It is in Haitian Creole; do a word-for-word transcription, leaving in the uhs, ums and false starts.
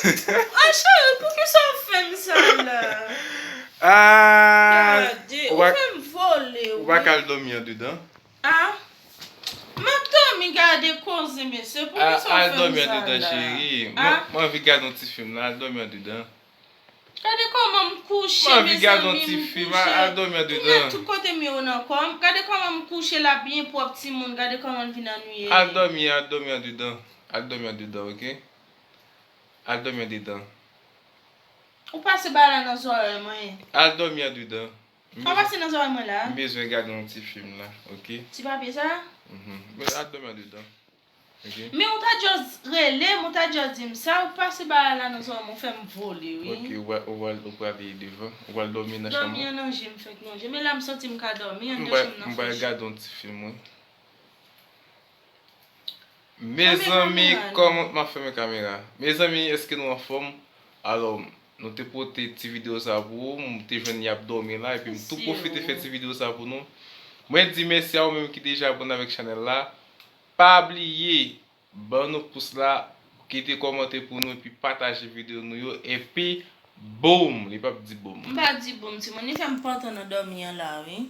Ah, cheri, poukisa w fè m sa la? Ah, Gade, ou ou pa- fè m vole, ou pa wi. Ka al dòmi andedan? Ah, m ap dòmi, gade koze, mesye. Al Poukisa w al fè m dòmi sa andedan, la? Cheri. Ah, Mwen anvi gade yon ti fim la, al dòmi andedan. Gade kòman m kouche, Mwen anvi gade yon mezanmi, ti m fim, kouche. al dòmi Tout andedan. Tout kote m yo nan kò m. Gade kòman m kouche la, byen pwòp, timoun. Gade kòman l vin annuiye. Al dòmi, al dòmi andedan. Al dòmi andedan, oke? Al dòmi andedan. Ou pase ba la nan zòrèy mwen. Al dòmi andedan. Sa pase nan zòrèy mwen la? M bezwen gade yon ti fim la, oke? Ti papye sa? Mhm. Men al dòmi andedan. Oke? Men ou ta just rele m, ou ta just di m sa, ou pase ba la nan zòrèy mwen, ou fè m vole, wi. Oke, ou pral- ou pral- ou prale devan. Ou pral dòmi nan chanm Dòmi ou. An nan je m fèk lonje. Men la m santi m ka dòmi, an M de pral- chanm nan m pral fèk gade yon ti fim, wi. Mezanmi, kamera, non. Kòman m ap fèmen kamera? Mezanmi, èske nou anfòm? Alò, nou te pote ti videyo sa pou ou, m te jwenn y ap dòmi la, epi m tou Mèsi, pwofite oh. Fè ti videyo sa pou nou. Mwen di mèsi a ou menm ki deja abòne avèk chanèl la. Pa bliye, ban nou pous la, kite kòmantè pou nou, epi pataje videyo nou yo, epi boom, li p ap di boom. M pa di boom, timoun, li fè m pantan nan dòmi an la, wi.